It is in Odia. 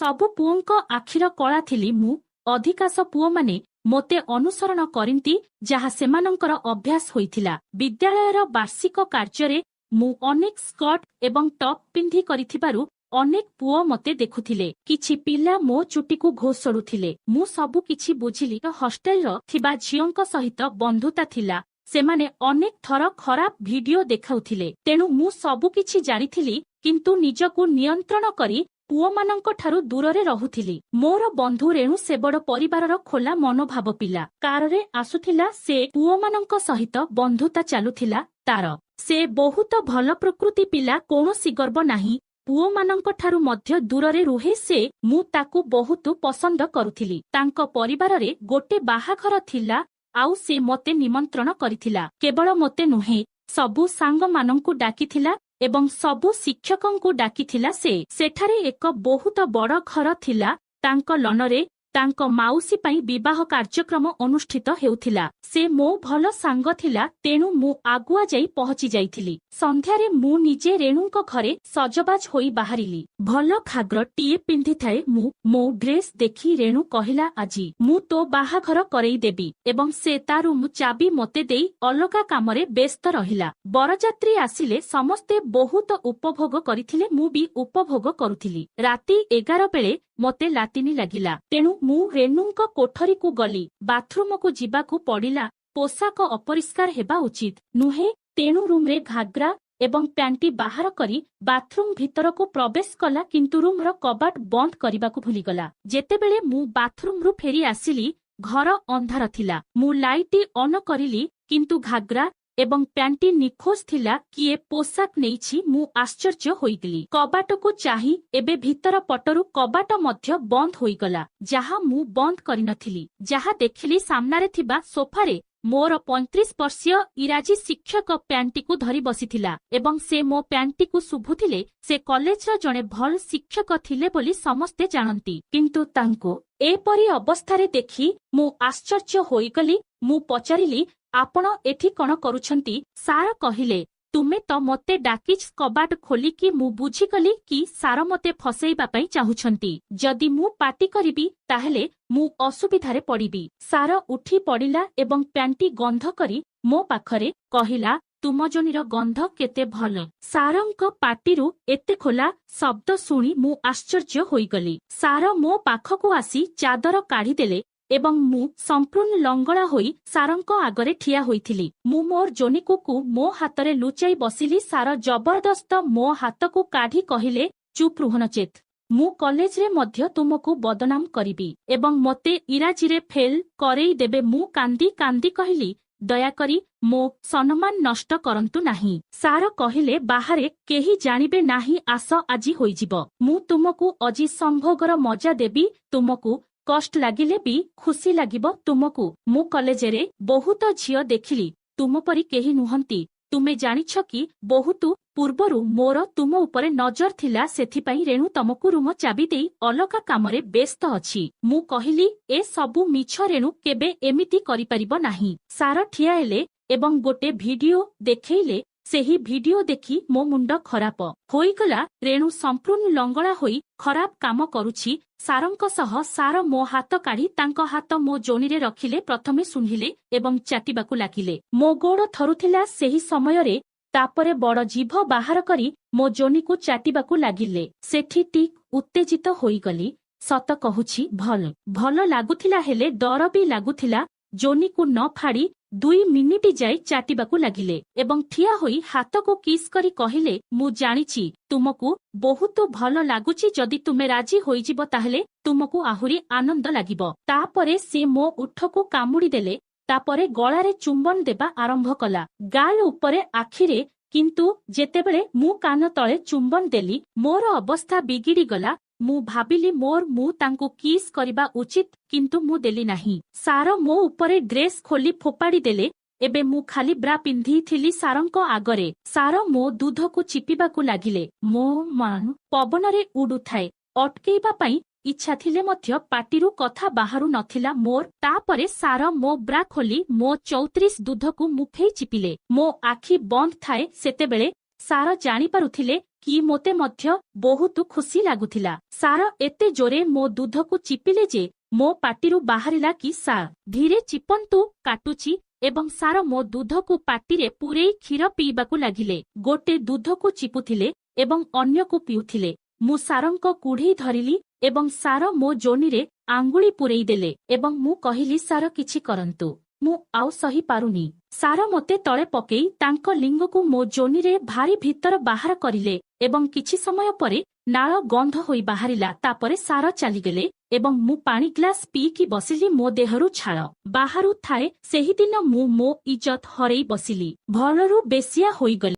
ସବୁ ପୁଅଙ୍କ ଆଖିର କଳା ଥିଲି ମୁଁ। ଅଧିକାଂଶ ପୁଅମାନେ ମୋତେ ଅନୁସରଣ କରନ୍ତି, ଯାହା ସେମାନଙ୍କର ଅଭ୍ୟାସ ହୋଇଥିଲା। ବିଦ୍ୟାଳୟର ବାର୍ଷିକ କାର୍ଯ୍ୟରେ ମୁଁ ଅନେକ ସ୍କର୍ଟ ଏବଂ ଟପ୍ ପିନ୍ଧି କରିଥିବାରୁ ଅନେକ ପୁଅ ମତେ ଦେଖୁଥିଲେ। କିଛି ପିଲା ମୋ ଚୁଟିକୁ ଘୋଷଡୁଥିଲେ। ମୁଁ ସବୁ କିଛି ବୁଝିଲି। ହଷ୍ଟେଲର ଥିବା ଝିଅଙ୍କ ସହିତ ବନ୍ଧୁତା ଥିଲା। ସେମାନେ ଅନେକ ଥର ଖରାପ ଭିଡିଓ ଦେଖାଉଥିଲେ। ତେଣୁ ମୁଁ ସବୁ କିଛି ଜାଣିଥିଲି, କିନ୍ତୁ ନିଜକୁ ନିୟନ୍ତ୍ରଣ କରି ପୁଅମାନଙ୍କ ଠାରୁ ଦୂରରେ ରହୁଥିଲି। ମୋର ବନ୍ଧୁ ରେଣୁ ସେବଡ ପରିବାରର ଖୋଲା ମନୋଭାବ ପିଲା। କାରରେ ଆସୁଥିଲା ସେ। ପୁଅମାନଙ୍କ ସହିତ ବନ୍ଧୁତା ଚାଲୁଥିଲା ତାର। ସେ ବହୁତ ଭଲ ପ୍ରକୃତି ପିଲା, କୌଣସି ଗର୍ବ ନାହିଁ। ପୁଅମାନଙ୍କ ଠାରୁ ମଧ୍ୟ ଦୂରରେ ରୁହେ ସେ। ମୁଁ ତାକୁ ବହୁତ ପସନ୍ଦ କରୁଥିଲି। ତାଙ୍କ ପରିବାରରେ ଗୋଟେ ବାହାଘର ଥିଲା ଆଉ ସେ ମତେ ନିମନ୍ତ୍ରଣ କରିଥିଲା। କେବଳ ମୋତେ ନୁହେଁ, ସବୁ ସାଙ୍ଗମାନଙ୍କୁ ଡାକିଥିଲା ଏବଂ ସବୁ ଶିକ୍ଷକଙ୍କୁ ଡାକିଥିଲା ସେ। ସେଠାରେ ଏକ ବହୁତ ବଡ ଘର ଥିଲା। ତାଙ୍କ ଲନରେ ତାଙ୍କ ମାଉସୀ ପାଇଁ ବିବାହ କାର୍ଯ୍ୟକ୍ରମ ଅନୁଷ୍ଠିତ ହେଉଥିଲା। ସେ ମୋ ଭଲ ସାଙ୍ଗ ଥିଲା, ତେଣୁ ମୁଁ ଆଗୁଆ ଯାଇ ପହଞ୍ଚି ଯାଇଥିଲି। ସନ୍ଧ୍ୟାରେ ମୁଁ ନିଜେ ରେଣୁଙ୍କ ଘରେ ସଜବାଜ ହୋଇ ବାହାରିଲି। ଭଲ ଘାଗ୍ରାଟିଏ ପିନ୍ଧିଥାଏ ମୁଁ। ମୋ ଡ୍ରେସ୍ ଦେଖି ରେଣୁ କହିଲା, "ଆଜି ମୁଁ ତୋ ବାହାଘର କରେଇ ଦେବି" ଏବଂ ସେ ତା ରୁମ୍ ଚାବି ମୋତେ ଦେଇ ଅଲଗା କାମରେ ବ୍ୟସ୍ତ ରହିଲା। ବରଯାତ୍ରୀ ଆସିଲେ। ସମସ୍ତେ ବହୁତ ଉପଭୋଗ କରିଥିଲେ। ମୁଁ ବି ଉପଭୋଗ କରୁଥିଲି। ରାତି 11 ବେଳେ ମତେ ଲାଟିନି ଲାଗିଲା, ତେଣୁ ମୁଁ ରେଣୁଙ୍କ କୋଠରୀକୁ ଗଲି। ବାଥରୁମକୁ ଯିବାକୁ ପଡ଼ିଲା। ପୋଷାକ ଅପରିଷ୍କାର ହେବା ଉଚିତ ନୁହେଁ, ତେଣୁ ରୁମ୍ରେ ଘାଗ୍ରା ଏବଂ ପ୍ୟାଣ୍ଟି ବାହାର କରି ବାଥରୁମ ଭିତରକୁ ପ୍ରବେଶ କଲା, କିନ୍ତୁ ରୁମ୍ର କବାଟ ବନ୍ଦ କରିବାକୁ ଭୁଲିଗଲା। ଯେତେବେଳେ ମୁଁ ବାଥରୁମରୁ ଫେରି ଆସିଲି, ଘର ଅନ୍ଧାର ଥିଲା। ମୁଁ ଲାଇଟ୍ ଅନ୍ କରିଲି, କିନ୍ତୁ ଘାଗ୍ରା ଏବଂ ପ୍ୟାଣ୍ଟି ନିଖୋଜ ଥିଲା। କିଏ ପୋଷାକ ନେଇଛି? ମୁଁ ଆଶ୍ଚର୍ଯ୍ୟ ହୋଇଗଲି କବାଟକୁ ଚାହିଁ। ଏବେ ଭିତର ପଟରୁ କବାଟ ମଧ୍ୟ ବନ୍ଦ ହୋଇଗଲା, ଯାହା ମୁଁ ବନ୍ଦ କରିନଥିଲି। ଯାହା ଦେଖିଲି, ସାମ୍ନାରେ ଥିବା ସୋଫାରେ ମୋର 35 ବର୍ଷୀୟ ଇଂରାଜୀ ଶିକ୍ଷକ ପ୍ୟାଣ୍ଟିକୁ ଧରି ବସିଥିଲା ଏବଂ ସେ ମୋ ପ୍ୟାଣ୍ଟିକୁ ଶୁଙ୍ଘୁଥିଲେ। ସେ କଲେଜର ଜଣେ ଭଲ ଶିକ୍ଷକ ଥିଲେ ବୋଲି ସମସ୍ତେ ଜାଣନ୍ତି, କିନ୍ତୁ ତାଙ୍କୁ ଏପରି ଅବସ୍ଥାରେ ଦେଖି ମୁଁ ଆଶ୍ଚର୍ଯ୍ୟ ହୋଇଗଲି। ମୁଁ ପଚାରିଲି, "ଆପଣ ଏଠି କଣ କରୁଛନ୍ତି?" ସାର କହିଲେ, "ତୁମେ ତ ମତେ ଡାକିଛ କବାଟ ଖୋଲିକି।" ମୁଁ ବୁଝିଗଲି କି ସାର ମତେ ଫସେଇବା ପାଇଁ ଚାହୁଁଛନ୍ତି। ଯଦି ମୁଁ ପାଟି କରିବି, ତାହେଲେ ମୁଁ ଅସୁବିଧାରେ ପଡ଼ିବି। ସାର ଉଠି ପଡ଼ିଲା ଏବଂ ପ୍ୟାଣ୍ଟି ଗନ୍ଧ କରି ମୋ ପାଖରେ କହିଲା, "ତୁମ ଯୋନିର ଗନ୍ଧ କେତେ ଭଲ।" ସାରଙ୍କ ପାଟିରୁ ଏତେ ଖୋଲା ଶବ୍ଦ ଶୁଣି ମୁଁ ଆଶ୍ଚର୍ଯ୍ୟ ହୋଇଗଲି। ସାର ମୋ ପାଖକୁ ଆସି ଚାଦର କାଢ଼ିଦେଲେ ଏବଂ ମୁଁ ସମ୍ପୂର୍ଣ୍ଣ ଲଙ୍ଗଳା ହୋଇ ସାରଙ୍କ ଆଗରେ ଠିଆ ହୋଇଥିଲି। ମୁଁ ମୋର ଯୋନିକୁ ମୋ ହାତରେ ଲୁଚାଇ ବସିଲି। ସାର ଜବରଦସ୍ତ ମୋ ହାତକୁ କାଢ଼ି କହିଲେ, "ଚୁପ୍ ରୁହ, ନଚେତ୍ ମୁଁ କଲେଜରେ ମଧ୍ୟ ତୁମକୁ ବଦନାମ କରିବି ଏବଂ ମୋତେ ଇଂରାଜୀରେ ଫେଲ୍ କରେଇ ଦେବେ।" ମୁଁ କାନ୍ଦି କାନ୍ଦି କହିଲି, "ଦୟାକରି ମୋ ସମ୍ମାନ ନଷ୍ଟ କରନ୍ତୁ ନାହିଁ।" ସାର କହିଲେ, "ବାହାରେ କେହି ଜାଣିବେ ନାହିଁ। ଆସ, ଆଜି ହୋଇଯିବ। ମୁଁ ତୁମକୁ ଆଜି ସମ୍ଭୋଗର ମଜା ଦେବି। ତୁମକୁ କଷ୍ଟ ଲାଗିଲେ ବି ଖୁସି ଲାଗିବ ତୁମକୁ। ମୁଁ କଲେଜରେ ବହୁତ ଝିଅ ଦେଖିଲି, ତୁମ ପରି କେହି ନୁହନ୍ତି। ତୁମେ ଜାଣିଛ କି, ବହୁତ ପୂର୍ବରୁ ମୋର ତୁମ ଉପରେ ନଜର ଥିଲା। ସେଥିପାଇଁ ରେଣୁ ତମକୁ ରୁମ ଚାବି ଦେଇ ଅଲଗା କାମରେ ବ୍ୟସ୍ତ ଅଛି।" ମୁଁ କହିଲି, "ଏ ସବୁ ମିଛ। ରେଣୁ କେବେ ଏମିତି କରିପାରିବ ନାହିଁ।" ସାର ଠିଆ ହେଲେ ଏବଂ ଗୋଟେ ଭିଡିଓ ଦେଖେଇଲେ। ସେହି ଭିଡିଓ ଦେଖି ମୋ ମୁଣ୍ଡ ଖରାପ ହୋଇଗଲା। ରେଣୁ ସମ୍ପୂର୍ଣ୍ଣ ଲଙ୍ଗଳା ହୋଇ ଖରାପ କାମ କରୁଛି ସାରଙ୍କ ସହ। ସାର ମୋ ହାତ କାଢି ତାଙ୍କ ହାତ ମୋ ଯୋନିରେ ରଖିଲେ। ପ୍ରଥମେ ଶୁଙ୍ଘିଲେ ଏବଂ ଚାଟିବାକୁ ଲାଗିଲେ। ମୋ ଗୋଡ଼ ଥରୁଥିଲା ସେହି ସମୟରେ। ତାପରେ ବଡ ଜିଭ ବାହାର କରି ମୋ ଯୋନିକୁ ଚାଟିବାକୁ ଲାଗିଲେ। ସେଠି ଟିକ୍ ଉତ୍ତେଜିତ ହୋଇଗଲି। ସତ କହୁଛି, ଭଲ ଭଲ ଲାଗୁଥିଲା, ହେଲେ ଡର ବି ଲାଗୁଥିଲା। ଯୋନିକୁ ନ ଫାଡି 2 ମିନିଟ ଯାଏ ଚାଟିବାକୁ ଲାଗିଲେ ଏବଂ ଠିଆ ହୋଇ ହାତକୁ କିସ୍ କରି କହିଲେ, "ମୁଁ ଜାଣିଛି ତୁମକୁ ବହୁତ ଭଲ ଲାଗୁଛି। ଯଦି ତୁମେ ରାଜି ହୋଇଯିବ, ତାହେଲେ ତୁମକୁ ଆହୁରି ଆନନ୍ଦ ଲାଗିବ।" ତାପରେ ସେ ମୋ ଓଠକୁ କାମୁଡି ଦେଲେ। ତାପରେ ଗଳାରେ ଚୁମ୍ବନ ଦେବା ଆରମ୍ଭ କଲା, ଗାଲ ଉପରେ, ଆଖିରେ। କିନ୍ତୁ ଯେତେବେଳେ ମୁଁ କାନ ତଳେ ଚୁମ୍ବନ ଦେଲି, ମୋର ଅବସ୍ଥା ବିଗିଡିଗଲା। ମୁଁ ଭାବିଲି ମୋର ମୁଁ ତାଙ୍କୁ କିସ୍ କରିବା ଉଚିତ, କିନ୍ତୁ ମୁଁ ଦେଲି ନାହିଁ। ସାର ମୋ ଉପରେ ଡ୍ରେସ୍ ଖୋଲି ଫୋପାଡ଼ି ଦେଲେ। ଏବେ ମୁଁ ଖାଲି ବ୍ରା ପିନ୍ଧିଥିଲି ସାରଙ୍କ ଆଗରେ। ସାର ମୋ ଦୁଧକୁ ଚିପିବାକୁ ଲାଗିଲେ। ମୋ ମାନ ପବନରେ ଉଡୁଥାଏ। ଅଟକେଇବା ପାଇଁ ଇଚ୍ଛା ଥିଲେ ମଧ୍ୟ ପାଟିରୁ କଥା ବାହାରୁ ନଥିଲା ମୋର। ତାପରେ ସାର ମୋ ବ୍ରା ଖୋଲି ମୋ 34 ଦୁଧକୁ ମୁଠେଇ ଚିପିଲେ। ମୋ ଆଖି ବନ୍ଦ ଥାଏ ସେତେବେଳେ। ସାର ଜାଣିପାରୁଥିଲେ। କି ମୋତେ ମଧ୍ୟ ବହୁତ ଖୁସି ଲାଗୁଥିଲା। ସାର ଏତେ ଜୋରେ ମୋ ଦୁଧକୁ ଚିପିଲେ ଯେ ମୋ ପାଟିରୁ ବାହାରିଲା କି ସାର୍, ଧୀରେ ଚିପନ୍ତୁ, କାଟୁଛି। ଏବଂ ସାର ମୋ ଦୁଧକୁ ପାଟିରେ ପୂରେଇ କ୍ଷୀର ପିଇବାକୁ ଲାଗିଲେ। ଗୋଟେ ଦୁଧକୁ ଚିପୁଥିଲେ ଏବଂ ଅନ୍ୟକୁ ପିଉଥିଲେ। ମୁଁ ସାରଙ୍କ କୁଢେଇ ଧରିଲି ଏବଂ ସାର ମୋ ଯୋନିରେ ଆଙ୍ଗୁଳି ପୂରେଇ ଦେଲେ ଏବଂ ମୁଁ କହିଲି, ସାର, କିଛି କରନ୍ତୁ, ମୁଁ ଆଉ ସହି ପାରୁନି। ସାର ମୋତେ ତଳେ ପକେଇ ତାଙ୍କ ଲିଙ୍ଗକୁ ମୋ ଯୋନିରେ ଭାରି ଭିତର ବାହାର କରିଲେ ଏବଂ କିଛି ସମୟ ପରେ ନାଳ ଗନ୍ଧ ହୋଇ ବାହାରିଲା। ତାପରେ ସାର ଚାଲିଗଲେ ଏବଂ ମୁଁ ପାଣି ଗ୍ଲାସ ପିଇକି ବସିଲି। ମୋ ଦେହରୁ ଝାଳ ବାହାରୁ ଥାଏ। ସେହିଦିନ ମୁଁ ମୋ ଇଜ୍ଜତ ହରେଇ ବସିଲି, ଭଲରୁ ବେଶିଆ ହୋଇଗଲି।